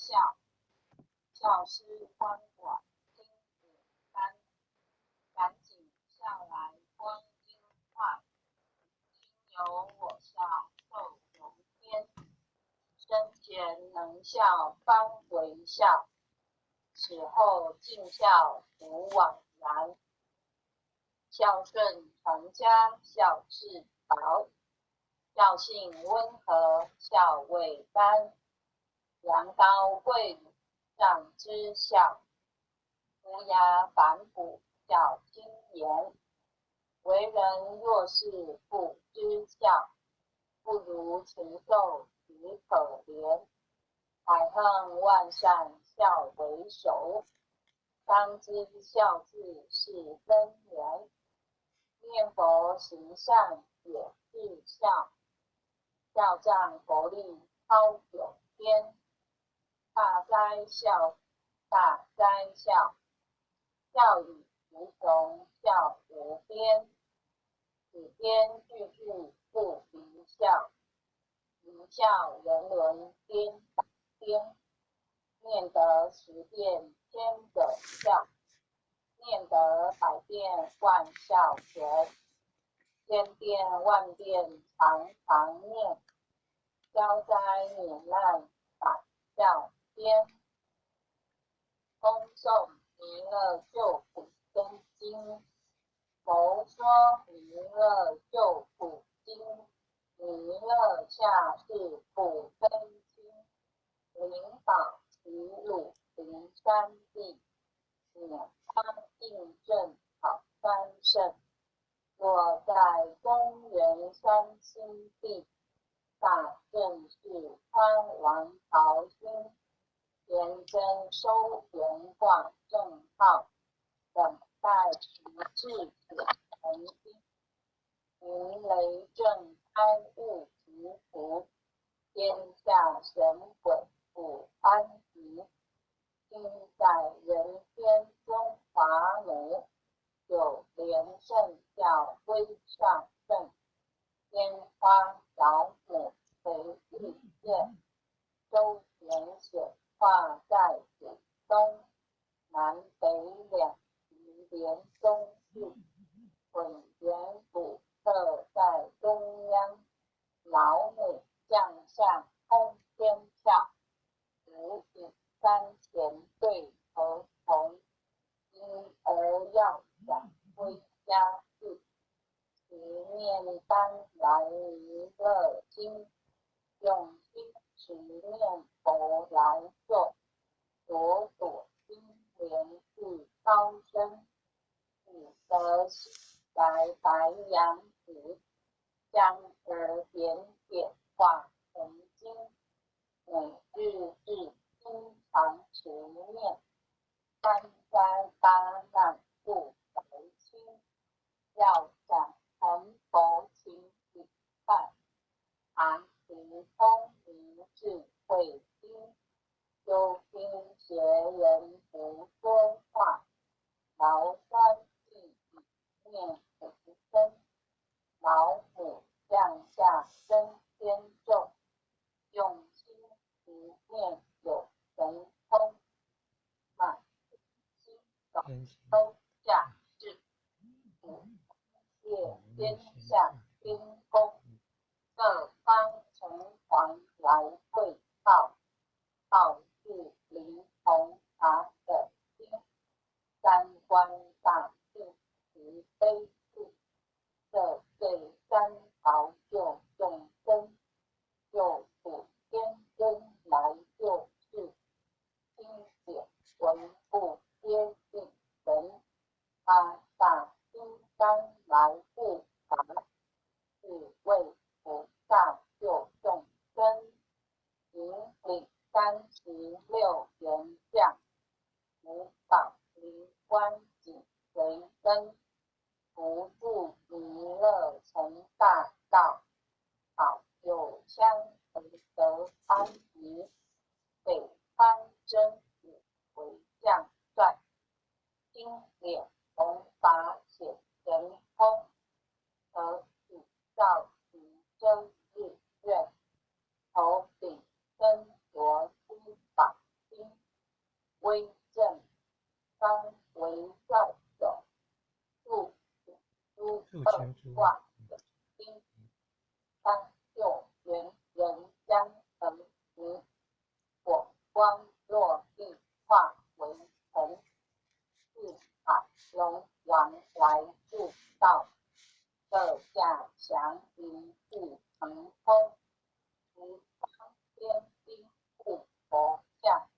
孝，孝师欢广听五班，赶紧笑来光阴快，今由我孝寿由天。生前能孝方为孝，死后尽孝不枉然。孝顺传家孝是宝，孝性温和孝味甘。羊羔跪乳上知孝，乌鸦反哺孝亲严。为人若是不知孝，不如禽兽只可怜。百行万善孝为首，当知孝字是根源。念佛行善也是孝，孝仗佛力超九天。大哉孝，大哉孝，孝以无穷，孝无边。此边句句不离孝，离孝人伦颠倒天。念得十遍千个孝，念得百遍万孝全，千遍万遍常常念，消灾免难百孝天。恭诵弥勒救苦真经，佛说弥勒救苦经，弥勒下示苦根经，灵宝齐鲁灵山地，拈花应正好三圣，落在中原三清地，大正是川王朝兴，天真收元挂正号，等待时至点成经，云雷震开悟祈福，天下神鬼不安宁。今在人天中华母，九莲圣教归上圣，天花老母垂玉剑，周玄显化在古东，南北两极连中去，混元古特在中央，老母降下通天票，五引三前对合同，因而要想归家去，持念当来弥勒经，用心持念佛来做，朵朵金莲具高升，普得西来白羊子，将儿点点化成金，每日至经常持念，三灾八难不来侵。要想成佛，请礼拜，常持聪明智慧经，休听邪人胡说话，劳酸记以念无声，老母降下生天众，用心持念有神通，满心宝都下至，五谢天下天宫，各方城隍来汇报，报是灵红茶的经，三官大帝慈悲助，这对三宝救众行趣常空，十方天兵护佛像，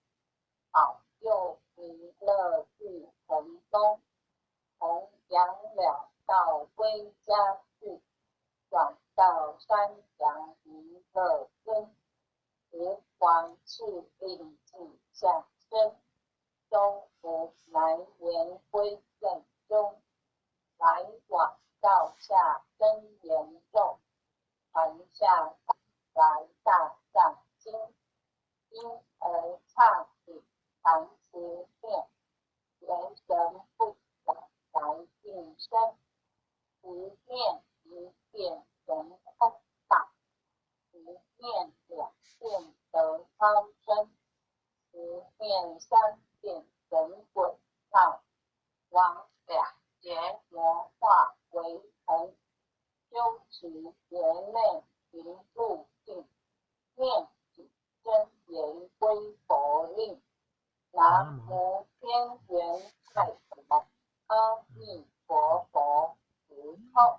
保佑弥勒具成功。从阳了道归家去，转到山阳弥勒尊，十皇敕令记下身，终不难言归正宗。来往告下真言咒，传下来大藏经，因而唱礼常持念，元神不转来净身，十念一变神通大，十念两变得超生，十念三变神鬼道，往两劫魔化为尘，修持觉内行入境，念起真言归佛令。南无天元太佛，阿弥陀佛，一叩，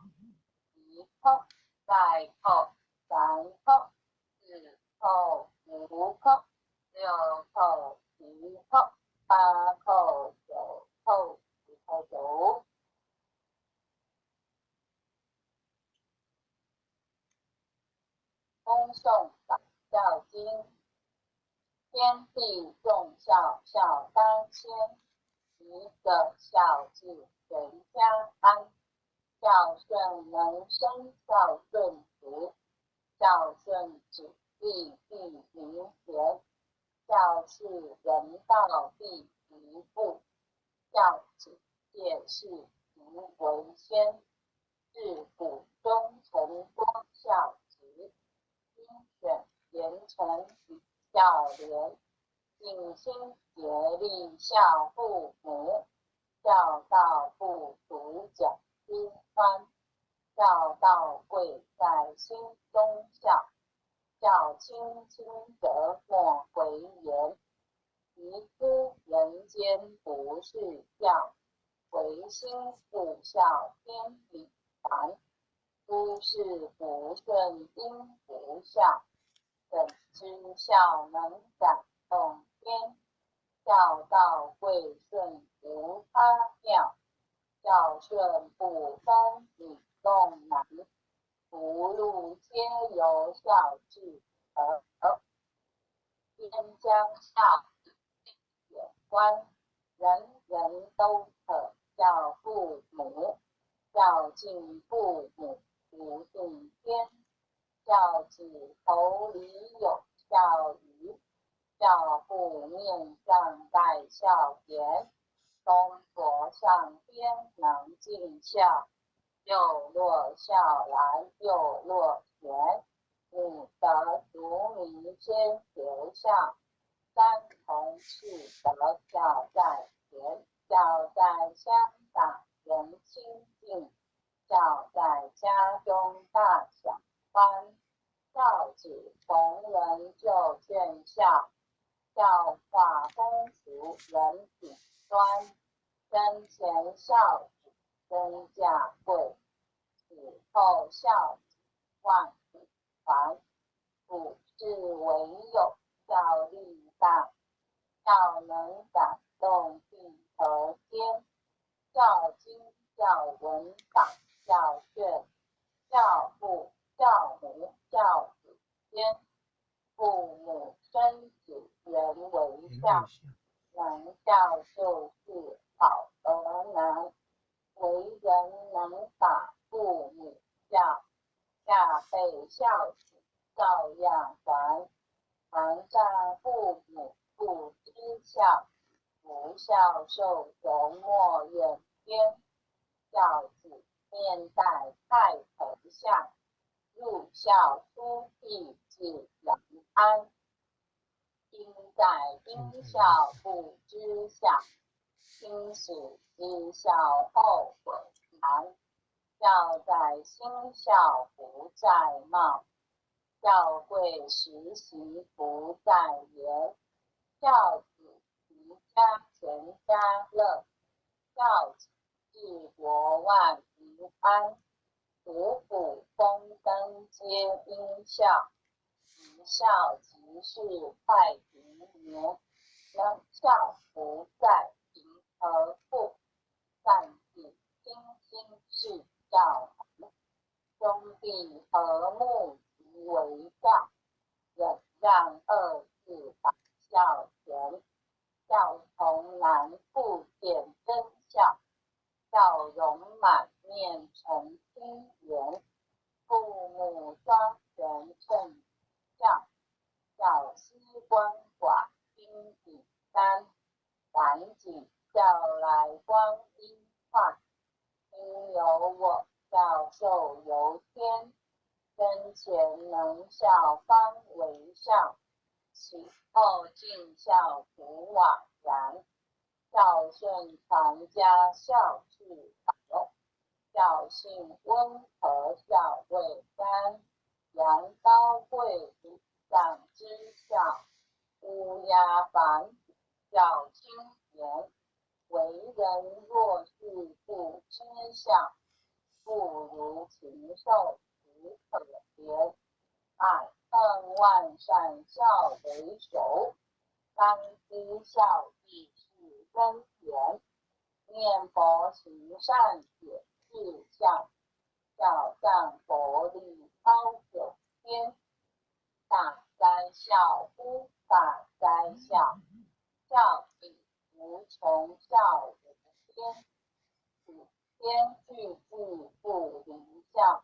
一叩，再叩，三叩，四叩，五叩，六叩，七叩，八叩，九叩，十叩九。恭诵法孝经，天地众孝，孝当先，一个孝字全家安。孝顺能生孝顺子，孝顺子弟必明贤，孝是人道第一步，孝子借事行为先，自古忠臣多孝子，精选贤臣比孝廉，尽心竭力孝父母，孝道不独讲之宽，孝道贵在心中孝，孝亲亲则莫回言，宜知人间不是孝，唯心不孝天理难，诸事不顺应不孝，怎知孝能感动天？孝道贵顺无他妙，孝顺不分女动男，福禄皆由孝智得。天将孝眼观，人人都可孝父母，孝敬父母不敬天，孝子口里有孝语，孝父面上带孝言，东佛上天能尽孝，右若孝来右若贤，女德足名先学孝，三从四德孝在前，孝在乡党人亲近，孝在家中大小欢，孝子逢人就劝孝，教化风俗人品端，生前孝子身价贵，死后孝子万古传。普世唯有孝力大，孝能感动地和天，孝经孝文法孝劝，孝父孝母孝祖先，父母生子原为孝，能孝就是好儿男，为人能把父母孝，下辈孝子照样还。常赞父母不知孝，不孝受穷莫怨天。孝子面带太头像，入孝出悌自然安。应在应孝不知孝，今始知孝后悔难。孝在心，孝不在貌。孝贵实行不在言，孝子齐家全家乐，孝子治国万民安。五谷丰登皆因孝，一孝即是太平年。能孝不在贫和富，善体亲心是孝行。兄弟和睦即为孝，忍让二字把孝全。孝从难处见真孝，笑容满面成亲缘。父母双全称孝，教师鳏寡丁丙三。赶紧叫来光阴快，因有我孝寿由天。生前能孝方为孝，死后尽孝不枉然。孝顺传家孝是宝，孝性温和孝未干。羊羔跪地上知孝，乌鸦反孝亲严。为人若是不知孝，不如禽兽实可怜。百恨万善孝为首，当知孝义是根源。念佛行善也是孝，孝上佛力超九天。大哉孝乎大哉孝，孝体无穷孝无边。此天句句不离孝，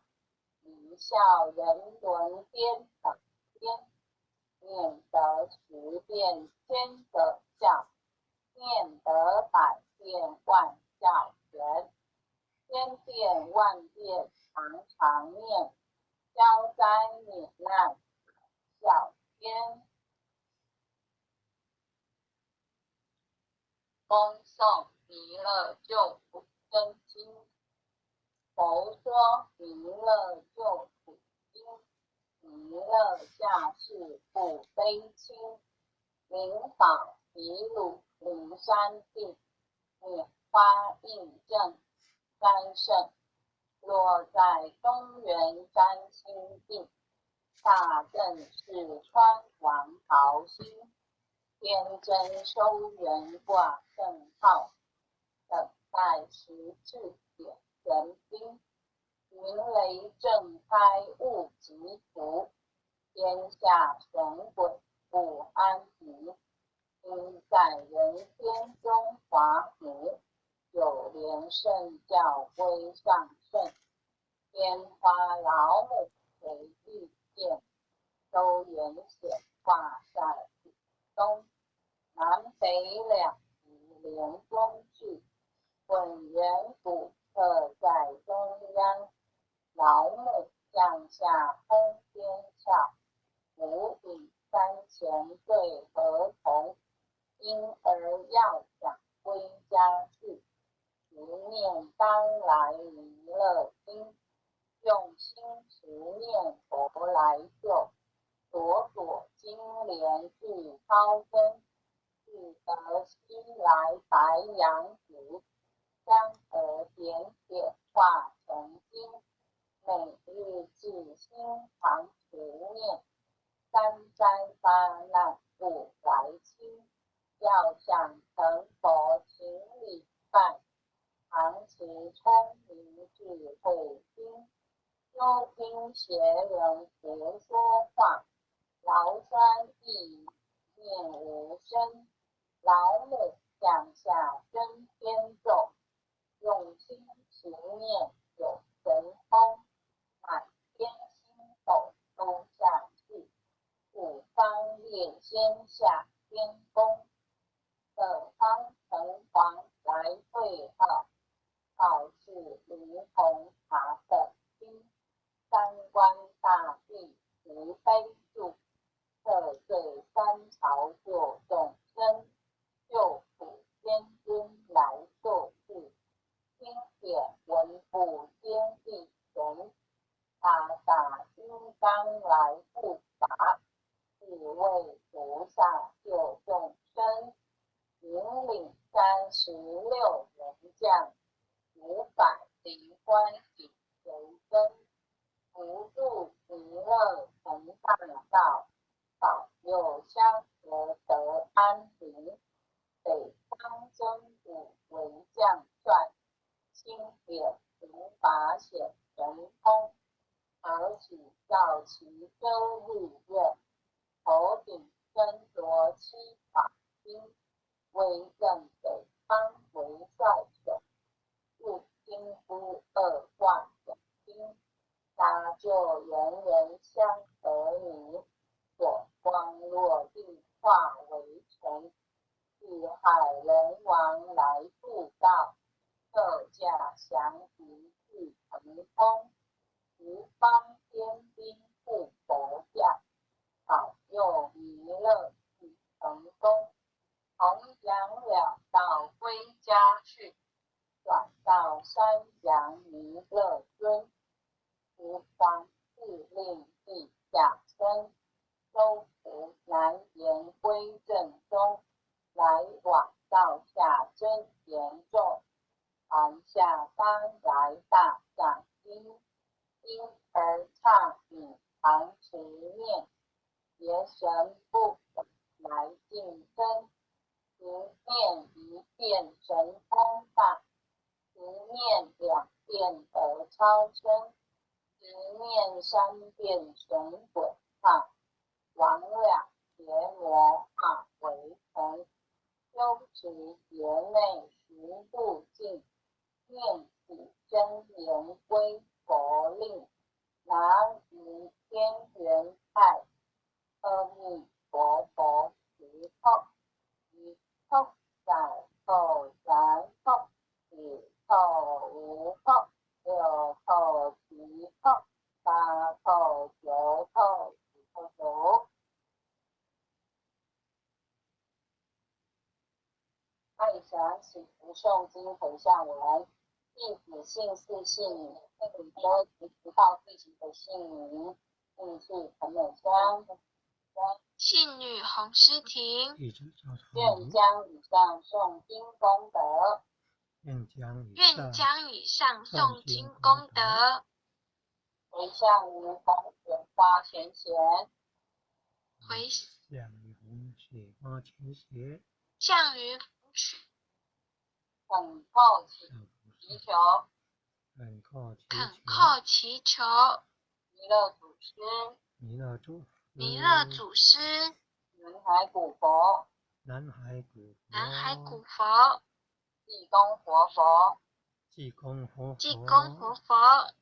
离孝人伦颠倒颠。念得十遍千个孝，念得百遍万孝全。千遍万遍常常念，消灾免难孝天。恭诵弥勒救苦真经。佛说弥勒救苦经，弥勒下世不悲亲，名宝毗卢灵山地，拈花印证三圣，落在中原三清地，大正四川王朝兴，天真收元挂圣号，等待时至点神兵，云雷震开悟极途，天下神鬼不安宁。应在人天中华母，九莲圣教归上圣，天花老母随意见，周元显化在东，南北两极连中去，混元古刻在中央，老母降下通天窍，五隐山前对合同，婴儿要想归家去，十念当来弥勒经，用心持念佛来救，朵朵金莲具超分，自得西来白羊子，将儿点点化成金，每日至心常持念，三灾八难不来侵。要想成佛，请礼拜，常持聪明智慧经，休听邪人胡说话。劳酸意念无声，老母降下真天咒，用心持念有神通，满天星斗都下去，五方列仙下天宫。北方城隍来对号，道士灵童查本经，三官大帝慈悲助，赦罪三朝救众生，救苦天君来做事，经典文武兼一神，大大金刚来护法，是为菩萨救众生。云岭36人将，500离欢喜随身，福住弥勒成大道，保佑香客得安宁。北方真武为将帅，钦点如法显神通，何起造其遮日月，头顶身着七宝金，威震北方为帅首，入侵乌二万总兵，搭救人人相和宁，火光落地化为尘。四海龙王来布告，各驾祥云去腾空，十方天兵护佛驾，保佑弥勒去成功。弘扬了道归家去，转到山阳弥勒尊，十方敕令地下僧，收服难言归正宗。来往道下真严重，传下当来大藏经，因而刹隐常持念，邪神不敢来近身。十念一变神通大，十念两变得超生，十念三变神鬼怕，亡了邪魔化为尘。修持劫内寻不尽，念起真言归佛令，南无天元派阿弥陀佛十号，一号、二号、三号、四号、五号、六号、七号、八号、九号、十号九。爱神祈福诵经回向文，弟子姓氏姓名，姓多提报自己的姓名，姓氏陈美香，姓女洪诗婷。愿将以上诵经功德，愿将以上诵经功德，回向于红雪花前贤，回向于红雪花前贤，向于。恳叩祈求，恳叩祈求，弥勒祖师，弥勒祖，弥勒祖师，南海古佛，南海古南海古佛，济公活佛，济公活济公活佛，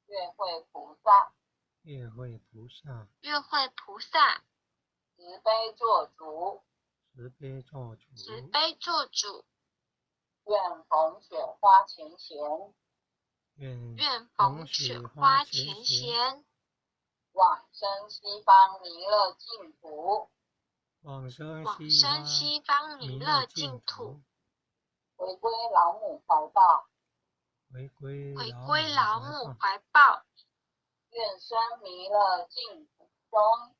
月会菩萨，月会菩萨，月会菩萨，慈悲作主。慈悲作主，慈悲作主，愿逢雪花前贤，愿逢雪花前贤，往生西方弥勒净土，往生西方弥勒净土，回归老母怀抱，回归回归老母怀抱，愿生弥勒净土中。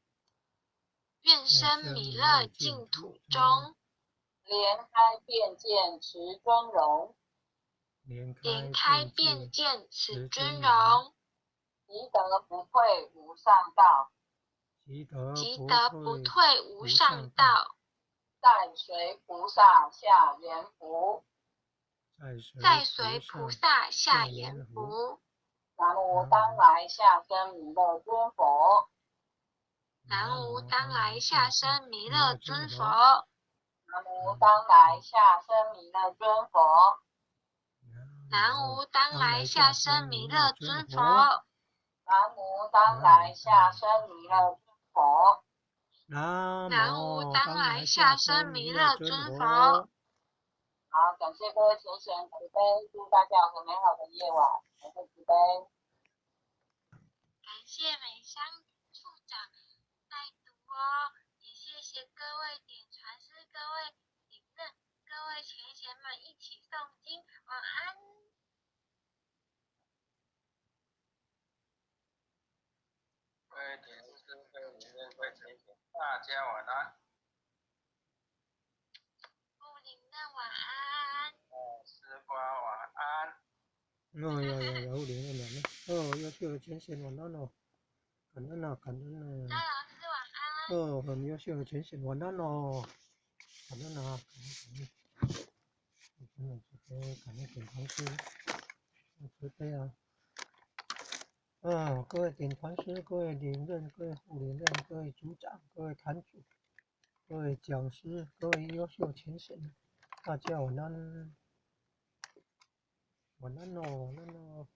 愿生弥勒净土中，莲开遍见慈尊容，莲开遍见慈尊容，即得不退无上道，即得不退无上道，在随菩萨下阎浮，在随菩萨下阎浮。南无当来下生弥勒尊佛。南无当来下生弥勒尊佛。南无当来下生弥勒尊佛。南无当来下生弥勒尊佛。南无当来下生弥勒尊佛。南无当来下生弥勒尊佛。好，感谢各位前贤慈悲，祝大家有个美好的夜晚，感谢慈悲。感谢美香处长带读哦，也谢谢各位点传师、各位领任、各位前贤们一起诵经，晚安。各位点师、各位领任、各位前贤，大家晚安。布领任晚安。师父晚安。有有有，领任晚安。哦，優秀的前賢晚安哦，感恩啊，感恩啊。張老師晚安。哦，很優秀的前賢晚安哦，感恩啊，感恩感恩。感恩慈悲，感恩點傳師，慈悲啊。啊，各位點傳師、各位領任、各位副領任、各位組長、各位壇主、各位講師、各位優秀前賢，大家晚安，晚安哦，晚安哦。